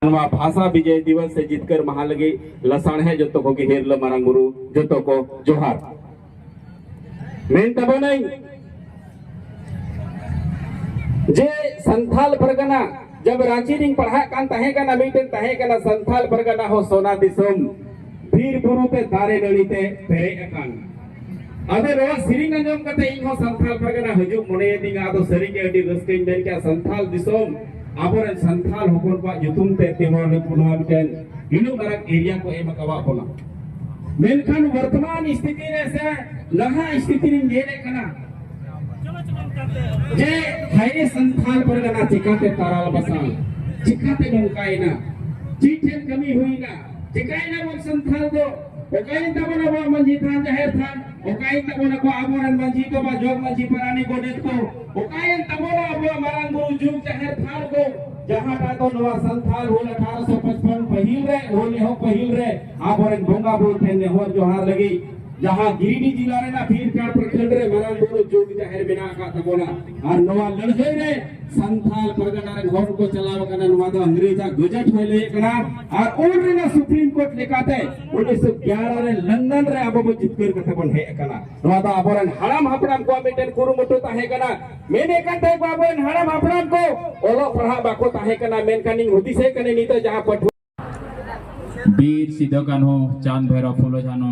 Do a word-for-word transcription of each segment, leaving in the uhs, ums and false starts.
ᱱᱚᱣᱟ ᱵᱷᱟᱥᱟ ᱵᱤᱡᱚᱭ ᱫᱤᱵᱚᱥ ᱥᱮ ᱡᱤᱛᱠᱟᱹᱨ ᱢᱟᱦᱟ ᱞᱟᱹᱜᱤᱫ ᱞᱟᱥᱟᱬᱦᱮᱫ ᱡᱚᱛᱚ ᱠᱚᱜᱮ ᱦᱤᱨᱞᱟᱹ ᱢᱟᱨᱟᱝ ᱵᱩᱨᱩ ᱡᱚᱛᱚ ᱠᱚ ᱡᱚᱦᱟᱨ᱾ ᱢᱮᱱ ᱛᱟᱵᱚᱱᱟᱹᱧ ᱡᱮ ᱥᱟᱱᱛᱷᱟᱞ ᱯᱟᱨᱜᱟᱱᱟ, ᱡᱟᱵ ᱨᱟᱸᱪᱤ ᱨᱤᱧ ᱯᱟᱲᱦᱟᱜ ᱠᱟᱱ ᱛᱟᱦᱮᱸ ᱠᱟᱱᱟ, ᱢᱤᱫᱴᱮᱱ ᱛᱟᱦᱮᱸ ᱠᱟᱱᱟ ᱥᱟᱱᱛᱷᱟᱞ ᱯᱟᱨᱜᱟᱱᱟ ᱦᱚᱸ ᱥᱚᱱᱟ ᱫᱤᱥᱚᱢ, ᱵᱤᱨ ᱵᱩᱨᱩ ᱛᱮ ᱫᱟᱨᱮ ᱱᱟᱹᱲᱤ ᱛᱮ ᱯᱮᱨᱮᱡ ᱟᱠᱟᱱ᱾ ᱟᱫᱚ ᱱᱚᱣᱟ ᱥᱮᱨᱮᱧ ᱟᱸᱡᱚᱢ ᱠᱟᱛᱮ ᱤᱧ ᱦᱚᱸ ᱥᱟᱱᱛᱷᱟᱞ ᱯᱟᱨᱜᱟᱱᱟ ᱦᱤᱡᱩᱜ ᱢᱚᱱᱮᱭᱮᱫᱤᱧᱟ᱾ ᱟᱫᱚ ᱥᱟᱹᱨᱤᱜᱮ ᱟᱹᱰᱤ ᱨᱟᱹᱥᱠᱟᱹᱧ ᱢᱮᱱ ᱠᱮᱜᱼᱟ, ᱥᱟᱱᱛᱷᱟᱞ ᱫᱤᱥᱚᱢ ᱟᱵᱚᱨᱮᱱ ᱥᱟᱱᱛᱷᱟᱞ ᱦᱚᱯᱚᱱ ᱠᱚᱣᱟᱜ ᱧᱩᱛᱩᱢ ᱛᱮ ᱛᱮᱢᱚᱱ ᱱᱚᱣᱟ ᱢᱤᱫᱴᱮᱱ ᱱᱩᱱᱟᱹᱜ ᱢᱟᱨᱟᱝ ᱮᱨᱤᱭᱟ ᱠᱚ ᱮᱢ ᱟᱠᱟᱣᱟᱫ ᱵᱚᱱᱟ᱾ ᱢᱮᱱᱠᱷᱟᱱ ᱵᱚᱨᱛᱚᱢᱟᱱ ᱥᱛᱷᱤᱛᱤ ᱨᱮ ᱥᱮ ᱱᱟᱦᱟᱜ ᱥᱛᱷᱤᱛᱤ ᱨᱤᱧ ᱧᱮᱞᱮᱫ ᱠᱟᱱᱟ ᱡᱮ ᱦᱟᱭᱨᱮ ᱥᱟᱱᱛᱷᱟᱞ ᱯᱟᱨᱜᱟᱱᱟ ᱪᱤᱠᱟᱹᱛᱮ ᱛᱟᱨᱟᱞ ᱵᱟᱥᱟᱞ, ᱪᱤᱠᱟᱹᱛᱮ ᱱᱚᱝᱠᱟᱭᱮᱱᱟ, ᱪᱮᱫ ᱴᱷᱮᱱ ᱠᱟᱹᱢᱤ ᱦᱩᱭᱱᱟ, ᱪᱤᱠᱟᱹᱭᱮᱱᱟ ᱵᱚᱱ ᱥᱟᱱᱛᱷᱟᱞ ᱫᱚ? ᱚᱠᱟᱭᱮᱱ ᱛᱟᱵᱚᱱ ᱟᱵᱚᱣᱟᱜ ᱢᱟᱹᱡᱷᱤ ᱛᱷᱟᱱ, ᱡᱟᱦᱮᱨ ᱛᱷᱟᱱ? ᱚᱠᱟᱭᱮᱱ ᱛᱟᱵᱚᱱᱟ ᱠᱚ ᱟᱵᱚᱨᱮᱱ ᱢᱟᱹᱡᱷᱤ ᱵᱟᱵᱟ, ᱡᱚᱜᱽ ᱢᱟᱹᱡᱷᱤ, ᱯᱟᱨᱟᱱᱤᱠ, ᱜᱚᱰᱮᱛ ᱠᱚ? ᱚᱠᱟᱭᱮᱱ ᱛᱟᱵᱚᱱᱟ ᱟᱵᱚᱣᱟᱜ ᱢᱟᱨᱟᱝ ᱵᱩᱨᱩ ᱡᱩᱜᱽ ᱡᱟᱦᱮᱨ ᱛᱷᱟᱱ ᱠᱚ, ᱡᱟᱦᱟᱸᱴᱟᱜ ᱫᱚ ᱱᱚᱣᱟ ᱥᱟᱱᱛᱷᱟᱞ ᱦᱩᱞ ᱟᱴᱷᱟᱨᱚᱥᱚ ᱯᱟᱸᱪᱯᱟᱱ ᱯᱟᱹᱦᱤᱞ ᱨᱮ, ᱦᱩᱞ ᱮᱦᱚᱵ ᱯᱟᱹᱦᱤᱞ ᱨᱮ ᱟᱵᱚᱨᱮᱱ ᱵᱚᱸᱜᱟ ᱵᱩᱨᱩ ᱴᱷᱮᱱ ᱱᱮᱦᱚᱨ ᱡᱚᱦᱟᱨ ᱞᱟᱹᱜᱤᱫ, ᱡᱟᱦᱟᱸ ᱜᱤᱨᱤᱰᱤ ᱡᱮᱞᱟ ᱨᱮᱱᱟᱜ ᱵᱷᱤᱲ ᱪᱟᱲ ᱯᱨᱚᱠᱷᱚᱸᱰ ᱨᱮ ᱢᱟᱨᱟᱝ ᱵᱩᱨᱩ ᱡᱩᱜᱽ ᱡᱟᱦᱮᱨ ᱢᱮᱱᱟᱜ ᱟᱠᱟᱫ ᱛᱟᱵᱚᱱᱟ᱾ ᱟᱨ ᱱᱚᱣᱟ ᱞᱟᱹᱲᱦᱟᱹᱭ ᱨᱮ ᱥᱟᱱᱛᱷᱟᱞ ᱯᱟᱨᱜᱟᱱᱟ ᱨᱮᱱ ᱦᱚᱲ ᱠᱚ ᱪᱟᱞᱟᱣ ᱟᱠᱟᱱᱟ, ᱱᱚᱣᱟ ᱫᱚ ᱤᱝᱨᱮᱡᱽ ᱟᱜ ᱜᱚᱡᱮᱴ ᱦᱚᱸᱭ ᱞᱟᱹᱭᱮᱫ ᱠᱟᱱᱟ᱾ ᱟᱨ ᱩᱱ ᱨᱮᱱᱟᱜ ᱥᱩᱯᱨᱤᱢ ᱠᱳᱨᱴ ᱞᱮᱠᱟᱛᱮ ᱩᱱᱤᱥᱥᱚ ᱜᱭᱟᱨᱟ ᱨᱮ ᱞᱚᱱᱰᱚᱱ ᱨᱮ ᱟᱵᱚ ᱵᱚ ᱡᱤᱛᱠᱟᱹᱨ ᱠᱟᱛᱮ ᱵᱚᱱ ᱦᱮᱡ ᱟᱠᱟᱱᱟ᱾ ᱱᱚᱣᱟ ᱫᱚ ᱟᱵᱚᱨᱮᱱ ᱦᱟᱲᱟᱢ ᱦᱟᱯᱲᱟᱢ ᱠᱚᱣᱟᱜ ᱢᱤᱫᱴᱮᱱ ᱠᱩᱨᱩᱢᱩᱴᱩ ᱛᱟᱦᱮᱸ ᱠᱟᱱᱟ᱾ ᱢᱮᱱᱮᱫ ᱠᱟᱱ ᱛᱟᱦᱮᱸ ᱠᱚ ᱟᱵᱚᱨᱮᱱ ᱦᱟᱲᱟᱢ ᱦᱟᱯᱲᱟᱢ ᱠᱚ ᱚᱞᱚᱜ ᱯᱟᱲᱦᱟᱜ ᱵᱟᱠᱚ ᱛᱟᱦᱮᱸ ᱠᱟᱱᱟ, ᱢᱮᱱᱠᱷᱟᱱ ᱤᱧ ᱦᱩᱫᱤᱥᱮᱫ ᱠᱟᱹᱱᱟᱹᱧ ᱱᱤᱛᱚᱜ ᱡᱟᱦᱟᱸ ᱯᱟᱹᱴᱷᱩᱣᱟᱹ ᱵᱤᱨ ᱥᱤᱫᱚ ᱠᱟᱹᱱᱦᱩ, ᱪᱟᱸᱫᱽ ᱵᱷᱟᱭᱨᱚ, ᱯᱷᱩᱞᱳ ᱡᱷᱟᱱᱚ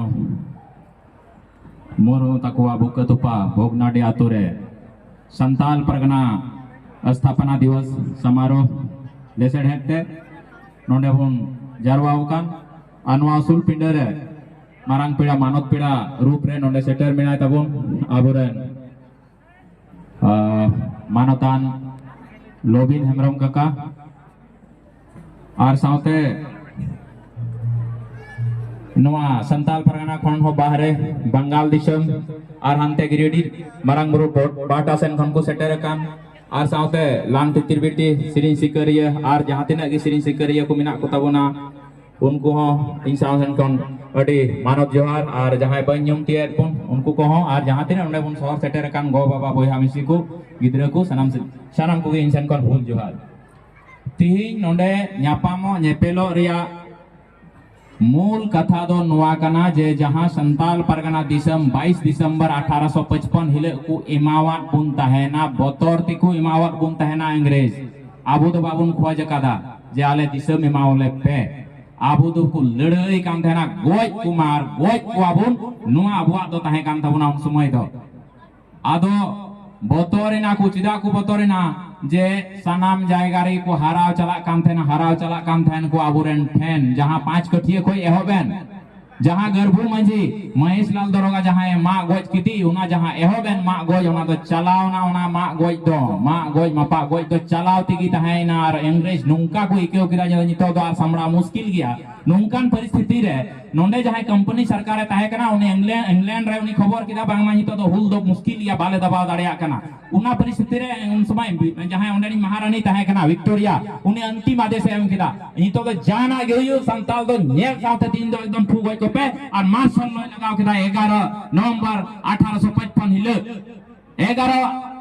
ᱢᱩᱨᱢᱩ ᱛᱟᱠᱚᱣᱟᱜ ᱵᱩᱠᱟᱹ ᱛᱚᱯᱟ ᱵᱷᱚᱜᱽᱱᱟᱰᱤ ᱟᱛᱳ ᱨᱮ ᱥᱟᱱᱛᱟᱞ ᱯᱟᱨᱜᱟᱱᱟ ᱥᱛᱷᱟᱯᱚᱱᱟ ᱫᱤᱵᱚᱥ ᱥᱚᱢᱟᱨᱳᱦ ᱞᱮᱥᱮᱲᱦᱮᱫ ᱛᱮ ᱱᱚᱰᱮ ᱵᱚᱱ ᱡᱟᱨᱣᱟ ᱟᱠᱟᱱ᱾ ᱟᱨ ᱱᱚᱣᱟ ᱩᱥᱩᱞ ᱯᱤᱸᱰᱟᱹ ᱨᱮ ᱢᱟᱨᱟᱝ ᱯᱮᱲᱟ, ᱢᱟᱱᱚᱛ ᱯᱮᱲᱟ ᱨᱩᱯ ᱨᱮ ᱱᱚᱰᱮ ᱥᱮᱴᱮᱨ ᱢᱮᱱᱟᱭ ᱛᱟᱵᱚᱱ ᱟᱵᱚᱨᱮᱱ ᱟᱨ ᱢᱟᱱᱚᱛᱟᱱ ᱞᱚᱵᱤᱱ ᱦᱮᱢᱵᱨᱚᱢ ᱠᱟᱠᱟ, ᱟᱨ ᱥᱟᱶᱛᱮ ᱱᱚᱣᱟ ᱥᱟᱱᱛᱟᱞ ᱯᱟᱨᱜᱟᱱᱟ ᱠᱷᱚᱱ ᱦᱚᱸ ᱵᱟᱦᱨᱮ ᱵᱟᱝᱜᱟᱞ ᱫᱤᱥᱚᱢ ᱟᱨ ᱦᱟᱱᱛᱮ ᱜᱤᱨᱤᱰᱤ ᱢᱟᱨᱟᱝ ᱵᱩᱨᱩ ᱯᱟᱦᱴᱟ ᱥᱮᱱ ᱠᱷᱚᱱ ᱠᱚ ᱥᱮᱴᱮᱨ ᱟᱠᱟᱱ, ᱟᱨ ᱥᱟᱶᱛᱮ ᱞᱟᱝ ᱛᱤᱛᱤᱨ ᱵᱤᱴᱤ ᱥᱮᱨᱮᱧ ᱥᱤᱠᱟᱹᱨᱤᱭᱟᱹ ᱟᱨ ᱡᱟᱦᱟᱸ ᱛᱤᱱᱟᱹᱜ ᱜᱮ ᱥᱮᱨᱮᱧ ᱥᱤᱠᱟᱹᱨᱤᱭᱟᱹ ᱠᱚ ᱢᱮᱱᱟᱜ ᱠᱚ ᱛᱟᱵᱚᱱᱟ, ᱩᱱᱠᱩ ᱦᱚᱸ ᱤᱧ ᱥᱟᱶ ᱥᱮᱱ ᱠᱷᱚᱱ ᱟᱹᱰᱤ ᱢᱟᱱᱚᱛ ᱡᱚᱦᱟᱨ, ᱟᱨ ᱡᱟᱦᱟᱸᱭ ᱵᱟᱹᱧ ᱧᱩᱢ ᱛᱤᱭᱳᱜ ᱵᱚᱱ ᱩᱱᱠᱩ ᱠᱚᱦᱚᱸ, ᱟᱨ ᱡᱟᱦᱟᱸ ᱛᱤᱱᱟᱹᱜ ᱚᱸᱰᱮ ᱵᱚᱱ ᱥᱚᱦᱚᱨ ᱥᱮᱴᱮᱨ ᱟᱠᱟᱱ ᱜᱚ ᱵᱟᱵᱟ ᱵᱚᱭᱦᱟ ᱢᱤᱥᱤ ᱠᱚ ᱜᱤᱫᱽᱨᱟᱹ ᱠᱚ ᱥᱟᱱᱟᱢ ᱥᱮ-, ᱥᱟᱱᱟᱢ ᱠᱚᱜᱮ ᱤᱧ ᱥᱮᱱ ᱠᱷᱚᱱ ᱦᱩᱞ ᱡᱚᱦᱟᱨ᱾ ᱛᱤᱦᱤᱧ ᱱᱚᱰᱮ ᱧᱟᱯᱟᱢᱚᱜ ᱧᱮᱯᱮᱞᱚᱜ ᱨᱮᱭᱟᱜ ᱢᱩᱞ ᱠᱟᱛᱷᱟ ᱫᱚ ᱱᱚᱣᱟ ᱠᱟᱱᱟ ᱡᱮ ᱡᱟᱦᱟᱸ ᱥᱟᱱᱛᱟᱞ ᱯᱟᱨᱜᱟᱱᱟ ᱫᱤᱥᱚᱢ ᱵᱟᱭᱤᱥ ᱰᱤᱥᱮᱢᱵᱚᱨ ᱟᱴᱷᱟᱨᱚᱥᱚ ᱯᱟᱸᱪᱯᱚᱱ ᱦᱤᱞᱳᱜ ᱠᱚ ᱮᱢᱟᱣᱟᱫ ᱵᱚᱱ ᱛᱟᱦᱮᱱᱟ, ᱵᱚᱛᱚᱨ ᱛᱮᱠᱚ ᱮᱢᱟᱣᱟᱫ ᱵᱚᱱ ᱛᱟᱦᱮᱱᱟ ᱤᱝᱨᱮᱡᱽ᱾ ᱟᱵᱚ ᱫᱚ ᱵᱟᱵᱚᱱ ᱠᱷᱚᱡᱽ ᱟᱠᱟᱫᱟ ᱡᱮ ᱟᱞᱮ ᱫᱤᱥᱚᱢ ᱮᱢᱟᱣᱟᱞᱮ ᱯᱮ᱾ ᱟᱵᱚ ᱫᱚᱠᱚ ᱞᱟᱹᱲᱦᱟᱹᱭ ᱠᱟᱱ ᱛᱟᱦᱮᱱᱟ, ᱜᱚᱡ ᱠᱚᱢᱟ ᱟᱨ ᱜᱚᱡ ᱠᱚᱣᱟ ᱵᱚᱱ, ᱱᱚᱣᱟ ᱟᱵᱚᱣᱟᱜ ᱫᱚ ᱛᱟᱦᱮᱸ ᱠᱟᱱ ᱛᱟᱵᱚᱱᱟ ᱩᱱ ᱥᱚᱢᱚᱭ ᱫᱚ᱾ ᱟᱫᱚ ᱵᱚᱛᱚᱨᱮᱱᱟ ᱠᱚ᱾ ᱪᱮᱫᱟᱜ ᱠᱚ ᱵᱚᱛᱚᱨᱮᱱᱟ? ᱡᱮ ᱥᱟᱱᱟᱢ ᱡᱟᱭᱜᱟ ᱨᱮᱜᱮ ᱠᱚ ᱦᱟᱨᱟᱣ ᱪᱟᱞᱟᱜ ᱠᱟᱱ ᱛᱟᱦᱮᱱᱟ, ᱦᱟᱨᱟᱣ ᱪᱟᱞᱟᱜ ᱠᱟᱱ ᱛᱟᱦᱮᱱ ᱠᱚ ᱟᱵᱚᱨᱮᱱ ᱴᱷᱮᱱ, ᱡᱟᱦᱟᱸ ᱯᱟᱸᱪ ᱠᱟᱹᱴᱷᱤᱭᱟᱹ ᱠᱷᱚᱱ ᱮᱦᱚᱵ ᱮᱱ, ᱡᱟᱦᱟᱸ ᱜᱟᱹᱨᱵᱷᱩ ᱢᱟᱹᱡᱷᱤ ᱢᱚᱦᱮᱥᱞᱟᱞ ᱫᱚᱨᱚᱜᱟ ᱡᱟᱦᱟᱸᱭ ᱢᱟᱜ ᱜᱚᱡ ᱠᱮᱫᱮ, ᱚᱱᱟ ᱡᱟᱦᱟᱸ ᱮᱦᱚᱵ ᱮᱱ ᱢᱟᱜ ᱜᱚᱡ, ᱚᱱᱟ ᱫᱚ ᱪᱟᱞᱟᱣᱱᱟ, ᱚᱱᱟ ᱢᱟᱜ ᱜᱚᱡ ᱫᱚ, ᱢᱟᱜ ᱜᱚᱡ ᱢᱟᱯᱟᱜ ᱜᱚᱡ ᱫᱚ ᱪᱟᱞᱟᱣ ᱛᱮᱜᱮ ᱛᱟᱦᱮᱸᱭᱮᱱᱟ᱾ ᱟᱨ ᱤᱝᱨᱮᱡᱽ ᱱᱚᱝᱠᱟ ᱠᱚ ᱟᱹᱭᱠᱟᱹᱣ ᱠᱮᱫᱟ ᱡᱮ ᱱᱤᱛᱚᱜ ᱫᱚ ᱟᱨ ᱥᱟᱢᱵᱲᱟᱣ ᱢᱩᱥᱠᱤᱞ ᱜᱮᱭᱟ᱾ ᱱᱚᱝᱠᱟᱱ ᱯᱚᱨᱤᱥᱛᱷᱤᱛᱤ ᱨᱮ ᱱᱚᱰᱮ ᱡᱟᱦᱟᱸᱭ ᱠᱳᱢᱯᱟᱱᱤ ᱥᱚᱨᱠᱟᱨᱮ ᱛᱟᱦᱮᱸ ᱠᱟᱱᱟ, ᱩᱱᱤ ᱤᱝᱞᱮᱱᱰ, ᱤᱝᱞᱮᱱᱰ ᱨᱮ ᱩᱱᱤ ᱠᱷᱚᱵᱚᱨ ᱠᱮᱫᱟ, ᱵᱟᱝᱢᱟ ᱱᱤᱛᱚᱜ ᱫᱚ ᱦᱩᱞ ᱫᱚ ᱢᱩᱥᱠᱤᱞ ᱜᱮᱭᱟ, ᱵᱟᱞᱮ ᱫᱟᱵᱟᱣ ᱫᱟᱲᱮᱭᱟᱜ ᱠᱟᱱᱟ᱾ ᱚᱱᱟ ᱯᱚᱨᱤᱥᱛᱷᱤᱛᱤ ᱨᱮ ᱩᱱ ᱥᱚᱢᱚᱭ ᱡᱟᱦᱟᱸᱭ ᱚᱸᱰᱮᱱᱤᱡ ᱢᱚᱦᱟᱨᱟᱱᱤ ᱛᱟᱦᱮᱸ ᱠᱟᱱᱟ ᱵᱷᱤᱠᱴᱳᱨᱤᱭᱟ, ᱩᱱᱤ ᱚᱱᱛᱤᱢ ᱟᱫᱮᱥ ᱮ ᱮᱢ ᱠᱮᱫᱟ, ᱱᱤᱛᱚᱜ ᱫᱚ ᱡᱟᱦᱟᱱᱟᱜ ᱜᱮ ᱦᱩᱭᱩᱜ, ᱥᱟᱱᱛᱟᱞ ᱫᱚ ᱧᱮᱞ ᱥᱟᱶᱛᱮ ᱛᱤᱦᱤᱧ ᱫᱚ ᱮᱠᱫᱚᱢ ᱴᱷᱩ ᱜᱚᱡ ᱠᱚᱯᱮ᱾ ᱟᱨ ᱢᱟᱨᱥᱟᱞ ᱞᱚᱭ ᱞᱟᱜᱟᱣ ᱠᱮᱫᱟ ᱮᱜᱟᱨᱚ ᱱᱚᱵᱷᱮᱢᱵᱚᱨ ᱟᱴᱷᱟᱨᱚᱥᱚ ᱯᱟᱸᱪᱯᱚᱱ ᱦᱤᱞᱳᱜ᱾ ᱮᱜᱟᱨᱚ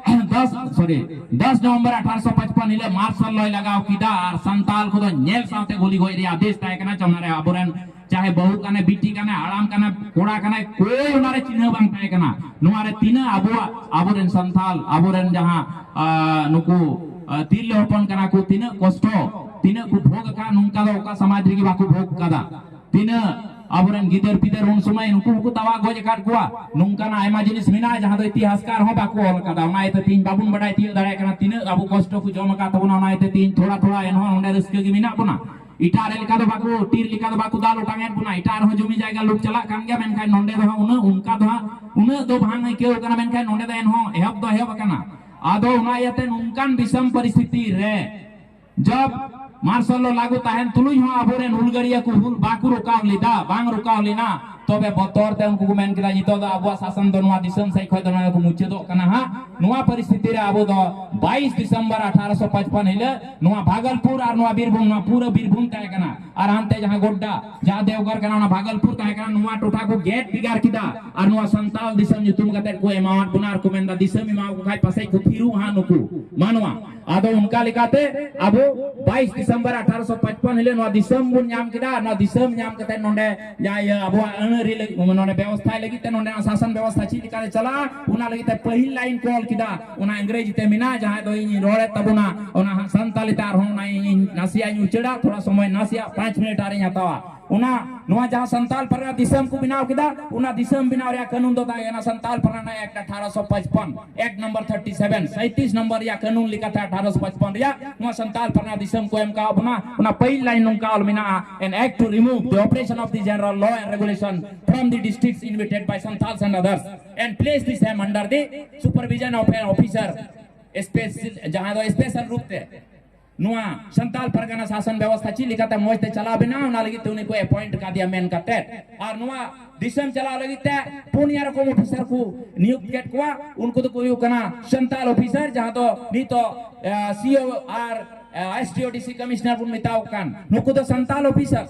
ᱫᱚᱥ ᱥᱚᱨᱤ ᱫᱚᱥ ᱱᱚᱵᱷᱮᱢᱵᱚᱨ ᱟᱴᱷᱟᱨᱚᱥᱚ ᱯᱟᱸᱪᱯᱚᱱ ᱦᱤᱞᱳᱜ ᱢᱟᱨᱥᱟᱞ ᱞᱚᱭ ᱞᱟᱜᱟᱣ ᱠᱮᱫᱟ ᱟᱨ ᱥᱟᱱᱛᱟᱞ ᱠᱚᱫᱚ ᱧᱮᱞ ᱥᱟᱶᱛᱮ ᱜᱩᱞᱤ ᱜᱚᱡ ᱨᱮᱭᱟᱜ ᱟᱫᱮᱥ ᱛᱟᱦᱮᱸ ᱠᱟᱱᱟ᱾ ᱪᱟᱢᱱᱟ ᱨᱮ ᱟᱵᱚᱨᱮᱱ ᱪᱟᱦᱮ ᱵᱟᱹᱦᱩ ᱠᱟᱱᱟᱭ, ᱵᱤᱴᱤ ᱠᱟᱱᱟᱭ, ᱦᱟᱲᱟᱢ ᱠᱟᱱᱟᱭ, ᱠᱚᱲᱟ ᱠᱟᱱᱟᱭ, ᱠᱚᱭ ᱚᱱᱟᱨᱮ ᱪᱤᱱᱦᱟᱹ ᱵᱟᱝ ᱛᱟᱦᱮᱸ ᱠᱟᱱᱟ᱾ ᱱᱚᱣᱟ ᱨᱮ ᱛᱤᱱᱟᱹᱜ ᱟᱵᱚᱣᱟᱜ, ᱟᱵᱚᱨᱮᱱ ᱥᱟᱱᱛᱟᱞ, ᱟᱵᱚᱨᱮᱱ ᱡᱟᱦᱟᱸ, ᱟ, ᱱᱩᱠᱩ, ᱟ, ᱛᱤᱨᱞᱟᱹ ᱦᱚᱯᱚᱱ ᱠᱟᱱᱟ ᱠᱚ, ᱛᱤᱱᱟᱹᱜ ᱠᱚᱥᱴᱚ, ᱛᱤᱱᱟᱹᱜ ᱠᱚ ᱵᱷᱳᱜᱽ ᱟᱠᱟᱫ, ᱱᱚᱝᱠᱟ ᱫᱚ ᱚᱠᱟ ᱥᱚᱢᱟᱡᱽ ᱨᱮᱜᱮ ᱵᱟᱠᱚ ᱵᱷᱳᱜᱽ ᱟᱠᱟᱫᱟ᱾ ᱛᱤᱱᱟᱹᱜ ᱟᱵᱚᱨᱮᱱ ᱜᱤᱫᱟᱹᱨ ᱯᱤᱫᱟᱹᱨ ᱩᱱ ᱥᱚᱢᱚᱭ ᱱᱩᱠᱩ ᱦᱚᱸᱠᱚ ᱛᱟᱣᱟ ᱜᱚᱡ ᱟᱠᱟᱫ ᱠᱚᱣᱟ᱾ ᱱᱚᱝᱠᱟᱱᱟᱜ ᱟᱭᱢᱟ ᱡᱤᱱᱤᱥ ᱢᱮᱱᱟᱜᱼᱟ ᱡᱟᱦᱟᱸ ᱫᱚ ᱤᱛᱤᱦᱟᱥᱠᱟᱨ ᱦᱚᱸ ᱵᱟᱠᱚ ᱚᱞ ᱟᱠᱟᱫᱟ᱾ ᱚᱱᱟ ᱤᱭᱟᱹᱛᱮ ᱛᱤᱦᱤᱧ ᱵᱟᱵᱚᱱ ᱵᱟᱰᱟᱭ ᱛᱤᱭᱳᱜ ᱫᱟᱲᱮᱭᱟᱜ ᱠᱟᱱᱟ ᱛᱤᱱᱟᱹᱜ ᱟᱵᱚ ᱠᱚᱥᱴᱚ ᱠᱚ ᱡᱚᱢ ᱟᱠᱟᱫ ᱛᱟᱵᱚᱱᱟ᱾ ᱚᱱᱟ ᱤᱭᱟᱹᱛᱮ ᱛᱤᱦᱤᱧ ᱛᱷᱚᱲᱟ ᱛᱷᱚᱲᱟ ᱮᱱᱦᱚᱸ ᱱᱚᱰᱮ ᱨᱟᱹᱥᱠᱟᱹ ᱜᱮ ᱢᱮᱱᱟᱜ ᱵᱚᱱᱟ᱾ ᱮᱴᱟᱜ ᱨᱮ ᱞᱮᱠᱟ ᱫᱚ ᱵᱟᱠᱚ, ᱴᱤᱨ ᱞᱮᱠᱟ ᱫᱚ ᱵᱟᱠᱚ ᱫᱟᱞ ᱚᱴᱟᱝ ᱮᱫ ᱵᱚᱱᱟ᱾ ᱮᱴᱟᱜ ᱨᱮᱦᱚᱸ ᱡᱩᱢᱤ ᱡᱟᱭᱜᱟ ᱞᱩᱴ ᱪᱟᱞᱟᱜ ᱠᱟᱱ ᱜᱮᱭᱟ, ᱢᱮᱱᱠᱷᱟᱱ ᱱᱚᱰᱮ ᱫᱚ ᱦᱟᱸᱜ ᱩᱱᱟᱹᱜ, ᱚᱱᱠᱟ ᱫᱚ ᱦᱟᱸᱜ ᱩᱱᱟᱹᱜ ᱫᱚ ᱵᱟᱝ ᱟᱹᱭᱠᱟᱹᱣ ᱠᱟᱱᱟ, ᱢᱮᱱᱠᱷᱟᱱ ᱱᱚᱰᱮ ᱫᱚ ᱮᱱᱦᱚᱸ ᱮᱦᱚᱵ ᱫᱚ ᱮᱦᱚᱵ ᱟᱠᱟᱱᱟ᱾ ᱟᱫᱚ ᱚᱱᱟ ᱤᱭᱟᱹᱛᱮ ᱱᱚᱝᱠᱟᱱ ᱵᱤᱥᱚᱢ ᱯᱚᱨᱤᱥᱛᱷᱤᱛᱤ ᱨᱮ ᱡᱚᱵ ᱢᱟᱨᱥᱟᱞ ᱞᱚ ᱞᱟᱹᱜᱩ ᱛᱟᱦᱮᱱ ᱛᱩᱞᱩᱡ ᱦᱚᱸ ᱟᱵᱚᱨᱮᱱ ᱦᱩᱞᱜᱟᱹᱨᱤᱭᱟᱹ ᱠᱚ ᱦᱩᱞ ᱵᱟᱠᱚ ᱨᱚᱠᱟᱣ ᱞᱮᱫᱟ, ᱵᱟᱝ ᱨᱚᱠᱟᱣ ᱞᱮᱱᱟ᱾ ᱛᱚᱵᱮ ᱵᱚᱛᱚᱨ ᱛᱮ ᱩᱱᱠᱩ ᱠᱚ ᱢᱮᱱ ᱠᱮᱫᱟ, ᱱᱤᱛᱚᱜ ᱫᱚ ᱟᱵᱚᱣᱟᱜ ᱥᱟᱥᱚᱱ ᱫᱚ ᱱᱚᱣᱟ ᱫᱤᱥᱚᱢ ᱥᱮᱫ ᱠᱷᱚᱱ ᱫᱚ ᱱᱚᱰᱮ ᱠᱚ ᱢᱩᱪᱟᱹᱫᱚᱜ ᱠᱟᱱᱟ ᱦᱟᱸᱜ᱾ ᱱᱚᱣᱟ ᱯᱚᱨᱤᱥᱛᱷᱤᱛᱤ ᱨᱮ ᱟᱵᱚ ᱫᱚ ᱵᱟᱭᱤᱥ ᱰᱤᱥᱮᱢᱵᱚᱨ ᱟᱴᱷᱟᱨᱚᱥᱚ ᱯᱟᱸᱪᱯᱟᱱᱱᱚ ᱦᱤᱞᱳᱜ ᱱᱚᱣᱟ ᱵᱷᱟᱜᱚᱞᱯᱩᱨ ᱟᱨ ᱱᱚᱣᱟ ᱵᱤᱨᱵᱷᱩᱢ, ᱱᱚᱣᱟ ᱯᱩᱨᱟᱹ ᱵᱤᱨᱵᱷᱩᱢ ᱛᱟᱦᱮᱸ ᱠᱟᱱᱟ, ᱟᱨ ᱦᱟᱱᱛᱮ ᱡᱟᱦᱟᱸ ᱜᱚᱰᱰᱟ, ᱡᱟᱦᱟᱸ ᱫᱮᱣᱜᱷᱚᱨ ᱠᱟᱱᱟ, ᱚᱱᱟ ᱵᱷᱟᱜᱚᱞᱯᱩᱨ ᱛᱟᱦᱮᱸ ᱠᱟᱱᱟ, ᱱᱚᱣᱟ ᱴᱚᱴᱷᱟ ᱠᱚ ᱜᱮᱫ ᱵᱷᱮᱜᱟᱨ ᱠᱮᱫᱟ ᱟᱨ ᱱᱚᱣᱟ ᱥᱟᱱᱛᱟᱞ ᱫᱤᱥᱚᱢ ᱧᱩᱛᱩᱢ ᱠᱟᱛᱮ ᱠᱚ ᱮᱢᱟᱣᱟᱫ ᱵᱚᱱᱟ ᱟᱨ ᱠᱚ ᱢᱮᱱᱫᱟ, ᱫᱤᱥᱚᱢ ᱮᱢᱟᱣᱟᱠᱚ ᱠᱷᱟᱡ ᱯᱟᱥᱮᱡ ᱠᱚ ᱛᱷᱤᱨᱩᱜ ᱦᱟᱸᱜ ᱱᱩᱠᱩ ᱢᱟᱱᱣᱟ᱾ ᱟᱫᱚ ᱚᱱᱠᱟ ᱞᱮᱠᱟᱛᱮ ᱟᱵᱚ ᱵᱟᱭᱤᱥ ᱰᱤᱥᱮᱢᱵᱚᱨ ᱟᱴᱷᱟᱨᱚᱥᱚ ᱯᱟᱸᱪᱯᱟᱱᱱᱚ ᱦᱤᱞᱳᱜ ᱱᱚᱣᱟ ᱫᱤᱥᱚᱢ ᱵᱚᱱ ᱧᱟᱢ ᱠᱮᱫᱟ᱾ ᱱᱚᱣᱟ ᱫᱤᱥᱚᱢ ᱧᱟᱢ ᱠᱟᱛᱮ ᱱᱚᱰᱮ ᱡᱟᱦᱟᱸ ᱤᱭᱟᱹ ᱟᱵᱚᱣᱟᱜ ᱟᱹᱱ ᱟᱹᱨᱤ ᱞᱟᱹᱜᱤᱫ, ᱱᱚᱰᱮ ᱵᱮᱵᱚᱥᱛᱷᱟᱭ ᱞᱟᱹᱜᱤᱫ ᱛᱮ, ᱱᱚᱰᱮᱱᱟᱜ ᱥᱟᱥᱚᱱ ᱵᱮᱵᱚᱥᱛᱷᱟ ᱪᱮᱫ ᱞᱮᱠᱟᱛᱮ ᱪᱟᱞᱟᱜᱼᱟ, ᱚᱱᱟ ᱞᱟᱹᱜᱤᱫ ᱛᱮ ᱯᱟᱹᱦᱤᱞ ᱞᱟᱭᱤᱱ ᱠᱚ ᱚᱞ ᱠᱮᱫᱟ᱾ ᱚᱱᱟ ᱤᱝᱨᱮᱡᱤ ᱛᱮ ᱢᱮᱱᱟᱜᱼᱟ, ᱡᱟᱦᱟᱸ ᱫᱚ ᱤᱧ ᱨᱚᱲᱮᱫ ᱛᱟᱵᱚᱱᱟ, ᱚᱱᱟ ᱦᱟᱸᱜ ᱥᱟᱱᱛᱟᱞᱤ ᱛᱮ ᱟᱨᱦᱚᱸ ᱚᱱᱟ ᱤᱧ ᱱᱟᱥᱮᱭᱟᱜ ᱤᱧ ᱩᱪᱟᱹᱲᱟ, ᱛᱷᱚᱲᱟ ᱥᱚᱢᱚᱭ ᱱᱟᱥᱮᱭᱟᱜ ᱯᱟᱸᱪ ᱢᱤᱱᱤᱴ ᱟᱨᱤᱧ ᱦᱟᱛᱟᱣᱟ᱾ ᱚᱱᱟ, ᱱᱚᱣᱟ ᱡᱟᱦᱟᱸ ᱥᱟᱱᱛᱟᱞ ᱯᱟᱨᱜᱟᱱᱟ ᱫᱤᱥᱚᱢ ᱠᱚ ᱵᱮᱱᱟᱣ ᱠᱮᱫᱟ, ᱚᱱᱟ ᱫᱤᱥᱚᱢ ᱵᱮᱱᱟᱣ ᱨᱮᱭᱟᱜ ᱠᱟᱹᱱᱩᱱ ᱫᱚ ᱛᱟᱦᱮᱸ ᱠᱟᱱᱟ ᱥᱟᱱᱛᱟᱞ ᱯᱟᱨᱜᱟᱱᱟ ᱮᱠᱴ ᱟᱴᱷᱟᱨᱚᱥᱚ ᱯᱟᱸᱪᱯᱟᱱᱱᱚ, ᱮᱠᱴ ᱱᱚᱢᱵᱚᱨ ᱛᱷᱟᱨᱴᱤ ᱥᱮᱵᱷᱮᱱ, ᱥᱟᱸᱭᱛᱨᱤᱥ ᱱᱚᱢᱵᱚᱨ ᱨᱮᱭᱟᱜ ᱠᱟᱹᱱᱩᱱ ᱞᱮᱠᱟᱛᱮ ᱟᱴᱷᱟᱨᱚᱥᱚ ᱯᱟᱸᱪᱯᱟᱱᱱᱚ ᱨᱮᱭᱟᱜ ᱱᱚᱣᱟ ᱥᱟᱱᱛᱟᱞ ᱯᱟᱨᱜᱟᱱᱟ ᱫᱤᱥᱚᱢ ᱠᱚ ᱮᱢ ᱠᱟᱣ ᱵᱚᱱᱟ᱾ ᱚᱱᱟ ᱯᱟᱹᱦᱤᱞ ᱞᱟᱭᱤᱱ ᱱᱚᱝᱠᱟ ᱚᱞ ᱢᱮᱱᱟᱜᱼᱟ, "An act to remove the oppression of the general law and regulation from the districts inhabited by Santals and others and place the same under the supervision of an officer, special", ᱡᱟᱦᱟᱸ ᱫᱚ special ᱨᱩᱯ ᱛᱮ ᱱᱚᱣᱟ ᱥᱟᱱᱛᱟᱞ ᱯᱟᱨᱜᱟᱱᱟ ᱥᱟᱥᱚᱱ ᱵᱮᱵᱚᱥᱛᱷᱟ ᱪᱮᱫ ᱞᱮᱠᱟᱛᱮ ᱢᱚᱡᱽ ᱛᱮ ᱪᱟᱞᱟᱣ ᱵᱮᱱᱟᱜᱼᱟ, ᱚᱱᱟ ᱞᱟᱹᱜᱤᱫ ᱛᱮ ᱩᱱᱤ ᱠᱚ ᱮᱯᱚᱭᱮᱱᱴ ᱠᱟᱫᱮᱭᱟ ᱢᱮᱱ ᱠᱟᱛᱮ᱾ ᱟᱨ ᱱᱚᱣᱟ ᱫᱤᱥᱚᱢ ᱪᱟᱞᱟᱣ ᱞᱟᱹᱜᱤᱫ ᱛᱮ ᱯᱩᱱᱭᱟ ᱨᱚᱠᱚᱢ ᱚᱯᱷᱤᱥᱟᱨ ᱠᱚ ᱱᱤᱭᱩᱠᱛ ᱠᱮᱫ ᱠᱚᱣᱟ᱾ ᱩᱱᱠᱩ ᱫᱚᱠᱚ ᱦᱩᱭᱩᱜ ᱠᱟᱱᱟ ᱥᱟᱱᱛᱟᱞ ᱚᱯᱷᱤᱥᱟᱨ, ᱡᱟᱦᱟᱸ ᱫᱚ ᱱᱤᱛᱚᱜ ᱥᱤ ᱳ ᱟᱨ ᱮᱥ ᱰᱤ ᱳ ᱰᱤ ᱥᱤ ᱠᱚᱢᱤᱥᱚᱱᱟᱨ ᱵᱚᱱ ᱢᱮᱛᱟᱣ ᱠᱟᱱ, ᱱᱩᱠᱩ ᱫᱚ ᱥᱟᱱᱛᱟᱞ ᱚᱯᱷᱤᱥᱟᱨ᱾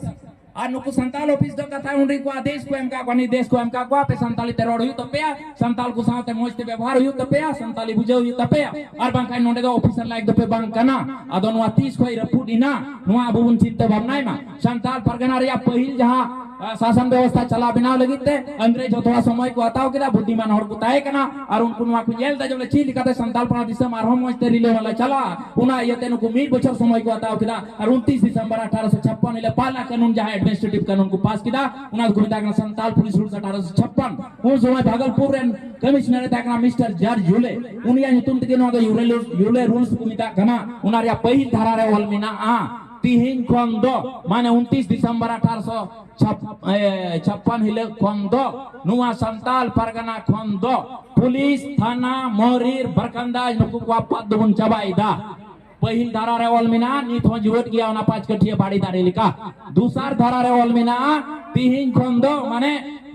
ᱟᱨ ᱱᱩᱠᱩ ᱥᱟᱱᱛᱟᱞ ᱚᱯᱷᱤᱥ ᱫᱚ ᱠᱟᱛᱷᱟ ᱩᱱ ᱨᱮᱠᱚ ᱟᱫᱮᱥ ᱠᱚ ᱮᱢ ᱠᱟᱜ ᱠᱚᱣᱟ, ᱱᱤᱨᱫᱮᱥ ᱠᱚ ᱮᱢ ᱠᱟᱜ ᱠᱚᱣᱟ, "ᱟᱯᱮ ᱥᱟᱱᱛᱟᱞᱤ ᱛᱮ ᱨᱚᱲ ᱦᱩᱭᱩᱜ ᱛᱟᱯᱮᱭᱟ, ᱥᱟᱱᱛᱟᱞ ᱠᱚ ᱥᱟᱶᱛᱮ ᱢᱚᱡᱽ ᱛᱮ ᱵᱮᱵᱚᱦᱟᱨ ᱦᱩᱭᱩᱜ ᱛᱟᱯᱮᱭᱟ, ᱥᱟᱱᱛᱟᱞᱤ ᱵᱩᱡᱷᱟᱹᱣ ᱦᱩᱭᱩᱜ ᱛᱟᱯᱮᱭᱟ, ᱟᱨ ᱵᱟᱝᱠᱷᱟᱱ ᱱᱚᱰᱮ ᱫᱚ ᱚᱯᱷᱤᱥᱟᱨ ᱞᱟᱭᱤᱠ ᱫᱚᱯᱮ ᱵᱟᱝ ᱠᱟᱱᱟ᱾" ᱟᱫᱚ ᱱᱚᱣᱟ ᱛᱤᱥ ᱠᱷᱚᱱ ᱨᱟᱹᱯᱩᱫ ᱮᱱᱟ, ᱱᱚᱣᱟ ᱟᱵᱚ ᱵᱚᱱ ᱪᱤᱱᱛᱟᱹ ᱵᱷᱟᱵᱽᱱᱟᱭ ᱢᱟ᱾ ᱥᱟᱱᱛᱟᱞ ᱯᱟᱨᱜᱟᱱᱟ ᱨᱮᱭᱟᱜ ᱯᱟᱹᱦᱤᱞ ᱡᱟᱦᱟᱸ, ᱟ, ᱥᱟᱥᱚᱱ ᱵᱮᱵᱚᱥᱛᱷᱟ ᱪᱟᱞᱟᱣ ᱵᱮᱱᱟᱣ ᱞᱟᱹᱜᱤᱫ ᱛᱮ ᱤᱝᱨᱮᱡᱽ ᱦᱚᱸ ᱛᱷᱚᱲᱟ ᱥᱚᱢᱚᱭ ᱠᱚ ᱦᱟᱛᱟᱣ ᱠᱮᱫᱟ, ᱵᱩᱫᱽᱫᱷᱤᱢᱟᱱ ᱦᱚᱲ ᱠᱚ ᱛᱟᱦᱮᱸ ᱠᱟᱱᱟ, ᱟᱨ ᱩᱱᱠᱩ ᱱᱚᱣᱟ ᱠᱚ ᱧᱮᱞ ᱮᱫᱟ ᱡᱮ ᱵᱚᱞᱮ ᱪᱮᱫ ᱞᱮᱠᱟᱛᱮ ᱥᱟᱱᱛᱟᱞ ᱯᱟᱨᱜᱟᱱᱟ ᱫᱤᱥᱚᱢ ᱟᱨᱦᱚᱸ ᱢᱚᱡᱽ ᱛᱮ ᱨᱤᱞᱟᱹ ᱢᱟᱞᱟ ᱪᱟᱞᱟᱜᱼᱟ᱾ ᱚᱱᱟ ᱤᱭᱟᱹᱛᱮ ᱱᱩᱠᱩ ᱢᱤᱫ ᱵᱚᱪᱷᱚᱨ ᱥᱚᱢᱚᱭ ᱠᱚ ᱦᱟᱛᱟᱣ ᱠᱮᱫᱟ᱾ ᱟᱨ ᱩᱱᱛᱤᱥ ᱰᱤᱥᱮᱢᱵᱚᱨ ᱟᱴᱷᱟᱨᱚᱥᱚ ᱪᱷᱟᱯᱯᱟᱱ ᱦᱤᱞᱳᱜ ᱯᱟᱦᱞᱟ ᱠᱟᱹᱱᱩᱱ, ᱡᱟᱦᱟᱸ ᱮᱰᱢᱤᱱᱤᱥᱴᱨᱮᱴᱤᱵᱷ ᱠᱟᱹᱱᱩᱱ ᱠᱚ ᱯᱟᱥ ᱠᱮᱫᱟ, ᱚᱱᱟ ᱫᱚᱠᱚ ᱢᱮᱛᱟᱜ ᱠᱟᱱᱟ ᱥᱟᱱᱛᱟᱞ ᱯᱩᱞᱤᱥ ᱨᱩᱞᱥ ᱟᱴᱷᱟᱨᱚᱥᱚ ᱪᱷᱟᱯᱯᱟᱱ᱾ ᱩᱱ ᱥᱚᱢᱚᱭ ᱵᱷᱟᱜᱚᱞᱯᱩᱨ ᱨᱮᱱ ᱠᱚᱢᱤᱥᱚᱱᱟᱨ ᱮ ᱛᱟᱦᱮᱸ ᱠᱟᱱᱟ ᱢᱤᱥᱴᱟᱨ ᱡᱟᱨᱡ ᱭᱩᱞᱮ, ᱩᱱᱤᱭᱟᱜ ᱧᱩᱛᱩᱢ ᱛᱮᱜᱮ ᱱᱚᱣᱟ ᱫᱚ ᱭᱩᱞᱮ ᱨᱩᱞ-, ᱭᱩᱞᱮ ᱨᱩᱞᱥ ᱠᱚ ᱢᱮᱛᱟᱜ ᱠᱟᱱᱟ᱾ ᱚᱱᱟ ᱨᱮᱭᱟᱜ ᱯᱟᱹᱦᱤᱞ ᱫᱷᱟᱨᱟ ᱨᱮ ᱚᱞ ᱢᱮᱱᱟᱜᱼᱟ, ᱛᱤᱦᱤᱧ ᱠᱷᱚᱱ ᱫᱚ, ᱢᱟᱱᱮ ᱩᱱᱛᱤᱥ ᱰᱤᱥᱮᱢᱵᱚᱨ ᱟᱴᱷᱟᱨᱚᱥᱚ ᱪᱷᱟᱯ-, ᱮ, ᱪᱷᱟᱯᱯᱟᱱ ᱦᱤᱞᱳᱜ ᱠᱷᱚᱱ ᱫᱚ ᱱᱚᱣᱟ ᱥᱟᱱᱛᱟᱞ ᱯᱟᱨᱜᱟᱱᱟ ᱠᱷᱚᱱ ᱫᱚ ᱯᱩᱞᱤᱥ ᱛᱷᱟᱱᱟ ᱢᱚᱦᱨᱤᱨ ᱵᱟᱨᱠᱟᱱᱫᱟᱡᱽ ᱱᱩᱠᱩ ᱠᱚᱣᱟᱜ ᱯᱟᱫ ᱫᱚᱵᱚᱱ ᱪᱟᱵᱟᱭᱮᱫᱟ᱾ ᱯᱟᱹᱦᱤᱞ ᱫᱷᱟᱨᱟ ᱨᱮ ᱚᱞ ᱢᱮᱱᱟᱜᱼᱟ, ᱱᱤᱛ ᱦᱚᱸ ᱡᱤᱣᱮᱫ ᱜᱮᱭᱟ ᱚᱱᱟ ᱯᱟᱸᱪ ᱠᱟᱹᱴᱷᱤᱭᱟᱹ ᱵᱟᱲᱮ ᱫᱟᱨᱮ ᱞᱮᱠᱟ᱾ ᱫᱚᱥᱟᱨ ᱫᱷᱟᱨᱟ ᱨᱮ ᱚᱞ ᱢᱮᱱᱟᱜᱼᱟ, ᱛᱤᱦᱤᱧ ᱠᱷᱚᱱ ᱫᱚ ᱢᱟᱱᱮ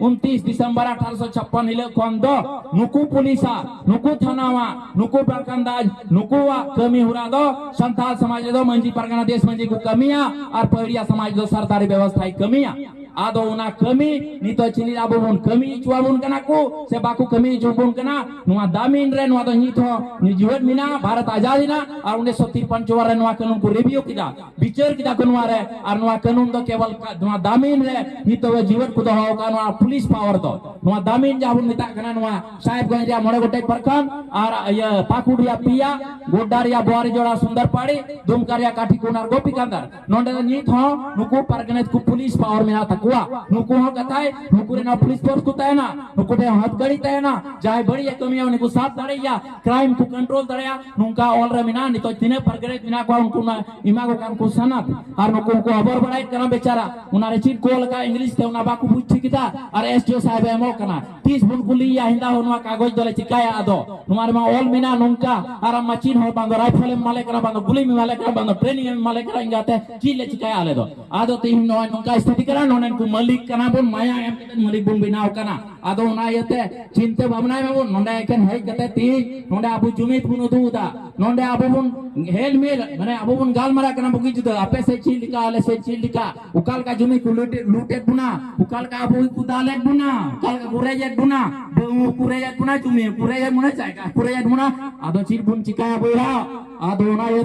ᱩᱱᱛᱤᱥ ᱰᱤᱥᱮᱢᱵᱚᱨ ᱟᱴᱷᱟᱨᱚᱥᱚ ᱪᱷᱟᱯᱯᱟᱱ ᱦᱤᱞᱳᱜ ᱠᱷᱚᱱ ᱫᱚ ᱱᱩᱠᱩ ᱯᱩᱞᱤᱥᱟᱜ, ᱱᱩᱠᱩ ᱛᱷᱟᱱᱟᱣᱟᱜ, ᱱᱩᱠᱩ ᱯᱨᱚᱠᱷᱚᱸᱰ ᱟᱡ, ᱱᱩᱠᱩᱣᱟᱜ ᱠᱟᱹᱢᱤ ᱦᱚᱨᱟ ᱫᱚ ᱥᱟᱱᱛᱟᱲ ᱥᱚᱢᱟᱡᱽ ᱨᱮᱫᱚ ᱢᱟᱹᱡᱷᱤ ᱯᱟᱨᱜᱟᱱᱟ ᱫᱮᱥ ᱢᱟᱹᱡᱷᱤ ᱠᱚ ᱠᱟᱹᱢᱤᱭᱟ ᱟᱨ ᱯᱟᱹᱦᱲᱤᱭᱟ ᱥᱚᱢᱟᱡᱽ ᱫᱚ ᱥᱚᱨᱠᱟᱨᱤ ᱵᱮᱵᱚᱥᱛᱷᱟᱭ ᱠᱟᱹᱢᱤᱭᱟ᱾ ᱟᱫᱚ ᱚᱱᱟ ᱠᱟᱹᱢᱤ ᱱᱤᱛᱚᱜ ᱪᱮᱫ ᱟᱵᱚ ᱵᱚᱱ ᱠᱟᱹᱢᱤ ᱦᱚᱪᱚᱣᱟᱵᱚᱱ ᱠᱟᱱᱟ ᱠᱚ ᱥᱮ ᱵᱟᱠᱚ ᱠᱟᱹᱢᱤ ᱦᱚᱪᱚᱣᱟᱵᱚᱱ ᱠᱟᱱᱟ, ᱱᱚᱣᱟ ᱫᱟᱢᱤᱱ ᱨᱮ ᱱᱚᱣᱟ ᱫᱚ ᱱᱤᱛ ᱦᱚᱸ ᱡᱤᱣᱮᱫ ᱢᱮᱱᱟᱜᱼᱟ᱾ ᱵᱷᱟᱨᱚᱛ ᱟᱡᱟᱫ ᱮᱱᱟ ᱟᱨ ᱩᱱᱤᱥᱥᱚ ᱛᱤᱨᱯᱟᱱ ᱪᱩᱣᱟᱱ ᱨᱮ ᱱᱚᱣᱟ ᱠᱟᱹᱱᱩᱱ ᱠᱚ ᱨᱤᱵᱷᱤᱭᱩ ᱠᱮᱫᱟ, ᱵᱤᱪᱟᱹᱨ ᱠᱮᱫᱟ ᱠᱚ ᱱᱚᱣᱟ ᱨᱮ, ᱟᱨ ᱱᱚᱣᱟ ᱠᱟᱹᱱᱩᱱ ᱫᱚ ᱠᱮᱵᱚᱞ ᱠᱟ-, ᱱᱚᱣᱟ ᱫᱟᱢᱤᱱ ᱨᱮ ᱱᱤᱛᱚᱜ ᱡᱤᱣᱮᱫ ᱠᱚ ᱫᱚᱦᱚ ᱟᱠᱟᱫ ᱱᱚᱣᱟ ᱯᱩᱞᱤᱥ ᱯᱟᱣᱟᱨ ᱫᱚ᱾ ᱱᱚᱣᱟ ᱫᱟᱢᱤᱱ ᱡᱟᱦᱟᱸ ᱵᱚᱱ ᱢᱮᱛᱟᱜ ᱠᱟᱱᱟ, ᱱᱚᱣᱟ ᱥᱟᱦᱮᱵᱽᱜᱚᱸᱡᱽ ᱨᱮᱭᱟᱜ ᱢᱚᱬᱮ ᱜᱚᱴᱮᱡ ᱯᱨᱚᱠᱷᱚᱸᱰ ᱟᱨ ᱤᱭᱟᱹ ᱯᱟᱹᱠᱩᱲ ᱨᱮᱭᱟᱜ ᱯᱮᱭᱟ, ᱜᱳᱰᱰᱟ ᱨᱮᱭᱟᱜ ᱵᱳᱣᱟᱨᱤᱡᱳᱲᱟ, ᱥᱩᱱᱫᱚᱨᱯᱟᱲᱤ, ᱫᱩᱢᱠᱟ ᱨᱮᱭᱟᱜ ᱠᱟᱴᱷᱤᱠᱩᱱ ᱟᱨ ᱜᱳᱯᱤᱠᱟᱱᱫᱟᱨ, ᱱᱚᱰᱮ ᱫᱚ ᱱᱤᱛ ᱦᱚᱸ ᱱᱩᱠᱩ ᱯᱟᱨᱜᱟᱱᱮᱛ ᱠᱚ ᱯᱩᱞᱤᱥ ᱯᱟᱣᱟᱨ ᱢᱮᱱᱟᱜ ᱛᱟᱠᱚᱣᱟ᱾ ᱱᱩᱠᱩ ᱦᱚᱸ ᱠᱟᱛᱷᱟᱭ, ᱱᱩᱠᱩ ᱨᱮᱱ ᱦᱚᱸ ᱯᱩᱞᱤᱥ ᱯᱷᱳᱨᱥ ᱠᱚ ᱛᱟᱦᱮᱱᱟ, ᱱᱩᱠᱩ ᱴᱷᱮᱱ ᱦᱚᱸ ᱦᱟᱛᱠᱟᱹᱲᱤ ᱛᱟᱦᱮᱱᱟ᱾ ᱡᱟᱦᱟᱸᱭ ᱵᱟᱹᱲᱤᱡ ᱮ ᱠᱟᱹᱢᱤᱭᱟ ᱩᱱᱤ ᱠᱚ ᱥᱟᱵ ᱫᱟᱲᱮᱭᱟᱭᱟ, ᱠᱨᱟᱭᱤᱢ ᱠᱚ ᱠᱚᱱᱴᱨᱳᱞ ᱫᱟᱲᱮᱭᱟᱜᱼᱟ᱾ ᱱᱚᱝᱠᱟ ᱚᱞ ᱨᱮ ᱢᱮᱱᱟᱜᱼᱟ᱾ ᱱᱤᱛᱚᱜ ᱛᱤᱱᱟᱹᱜ ᱯᱟᱨᱜᱟᱱᱮᱛ ᱢᱮᱱᱟᱜ ᱠᱚᱣᱟ ᱩᱱᱠᱩ ᱚᱱᱟ ᱮᱢᱟ ᱠᱚ ᱠᱟᱱ ᱠᱚ ᱥᱟᱱᱟᱛ, ᱟᱨ ᱱᱩᱠᱩ ᱦᱚᱸᱠᱚ ᱦᱚᱵᱚᱨ ᱵᱟᱲᱟᱭᱮᱫ ᱠᱟᱱᱟ ᱵᱮᱪᱟᱨᱟ᱾ ᱚᱱᱟ ᱨᱮ ᱪᱮᱫ ᱠᱚ ᱚᱞ ᱟᱠᱟᱫ ᱤᱝᱞᱤᱥ ᱛᱮ ᱚᱱᱟ ᱵᱟᱠᱚ ᱵᱩᱡᱽ ᱴᱷᱤᱠ ᱮᱫᱟ, ᱟᱨ ᱮᱥ ᱰᱤ ᱳ ᱥᱟᱦᱮᱵ ᱮ ᱮᱢᱚᱜ ᱠᱟᱱᱟ᱾ ᱛᱤᱥ ᱵᱚᱱ ᱠᱩᱞᱤᱭᱮᱭᱟ ᱦᱮᱸᱫᱟ ᱦᱚᱲ ᱱᱚᱣᱟ ᱠᱟᱜᱚᱡᱽ ᱫᱚᱞᱮ ᱪᱤᱠᱟᱭᱟ? ᱟᱫᱚ ᱱᱚᱣᱟ ᱨᱮᱢᱟ ᱚᱞ ᱢᱮᱱᱟᱜᱼᱟ ᱱᱚᱝᱠᱟ, ᱟᱨ ᱟᱢ ᱢᱟᱹᱪᱤᱱ ᱦᱚᱲ ᱵᱟᱝ ᱫᱚ ᱨᱟᱭᱯᱷᱚᱞ ᱮᱢ ᱮᱢᱟᱞᱮ ᱠᱟᱱᱟ, ᱵᱟᱝ ᱫᱚ ᱜᱩᱞᱤᱢ ᱮᱢᱟᱞᱮ ᱠᱟᱱᱟ, ᱵᱟᱝ ᱫᱚ ᱴᱨᱮᱱᱤᱝ ᱮᱢ ᱮᱢᱟᱞᱮ ᱠᱟᱱᱟ, ᱤᱱᱠᱟᱛᱮ ᱪᱮᱫ ᱞᱮ ᱪᱤᱠᱟᱭᱟ ᱟᱞᱮ ᱫᱚ? ᱟᱫᱚ ᱛᱮᱦᱮᱧ ᱱᱚᱜᱼᱚᱭ ᱱᱚᱝᱠᱟ ᱥᱛᱷᱤᱛᱤ ᱠᱟᱱᱟ, ᱱᱚᱰᱮᱱ ᱠᱚ ᱢᱟᱹᱞᱤᱠ ᱠᱟᱱᱟ ᱵᱚᱱ, ᱢᱟᱭᱟ ᱮᱢ ᱠᱟᱛᱮ ᱢᱟᱹᱞᱤᱠ ᱵᱚᱱ ᱵᱮᱱᱟᱣ ᱠᱟᱱᱟ᱾ ᱟᱫᱚ ᱚᱱᱟ ᱤᱭᱟᱹᱛᱮ ᱪᱤᱱᱛᱟᱹ ᱵᱷᱟᱵᱽᱱᱟᱭ ᱢᱟᱵᱚᱱ, ᱱᱚᱰᱮ ᱮᱠᱮᱱ ᱦᱮᱡ ᱠᱟᱛᱮ ᱛᱮᱦᱮᱧ ᱱᱚᱰᱮ ᱟᱵᱚ ᱡᱩᱢᱤᱫ ᱵᱚᱱ ᱩᱫᱩᱜ ᱮᱫᱟ, ᱱᱚᱰᱮ ᱟᱵᱚ ᱵᱚᱱ ᱦᱮᱞ ᱢᱮᱞ, ᱢᱟᱱᱮ ᱟᱵᱚ ᱵᱚᱱ ᱜᱟᱞᱢᱟᱨᱟᱜ ᱠᱟᱱᱟ ᱵᱩᱜᱤ ᱡᱩᱫᱟᱹ, ᱟᱯᱮ ᱥᱮᱫ ᱪᱮᱫ ᱞᱮᱠᱟ, ᱟᱞᱮ ᱥᱮᱫ ᱪᱮᱫ ᱞᱮᱠᱟ, ᱚᱠᱟ ᱞᱮᱠᱟ ᱡᱩᱢᱤ ᱠᱚ ᱞᱩᱴ, ᱞᱩᱴᱮᱫ ᱵᱚᱱᱟ, ᱚᱠᱟ ᱞᱮᱠᱟ ᱟᱵᱚ ᱠᱚ ᱫᱟᱞᱮᱫ ᱵᱚᱱᱟ, ᱚᱠᱟ ᱞᱮᱠᱟ ᱠᱚ ᱨᱮᱡᱮᱫ ᱵᱚᱱᱟ, ᱵᱟᱹᱦᱩ ᱠᱚ ᱨᱮᱡᱮᱫ ᱵᱚᱱᱟ, ᱡᱩᱢᱤ ᱠᱚ ᱨᱮᱡᱮᱫ ᱵᱚᱱᱟ, ᱡᱟᱭᱜᱟ ᱠᱚ ᱨᱮᱡᱮᱫ ᱵᱚᱱᱟ᱾ ᱟᱫᱚ ᱪᱮᱫ ᱵᱚᱱ ᱪᱤᱠᱟᱭᱟ ᱵᱚᱭᱦᱟ? ᱟᱫᱚ ᱚᱱᱟ ᱤᱭᱟᱹ